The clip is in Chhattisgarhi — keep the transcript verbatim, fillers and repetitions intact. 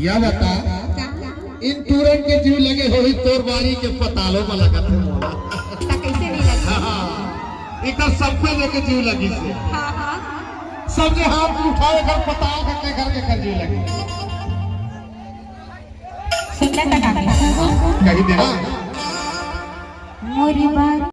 या बता, का? इन टूरन के जीव लगे होही तोर बारी के पतालो म लगत हे मोला। त कइसे नइ लगे? हाँ, हाँ। एकर सबके लेके जीव लगी से। हाँ, हाँ। सब जे हाथ उठावे कर पताल के घर के कर जीव लगी। सुंदर तक आगे। कही देना। मोरी बात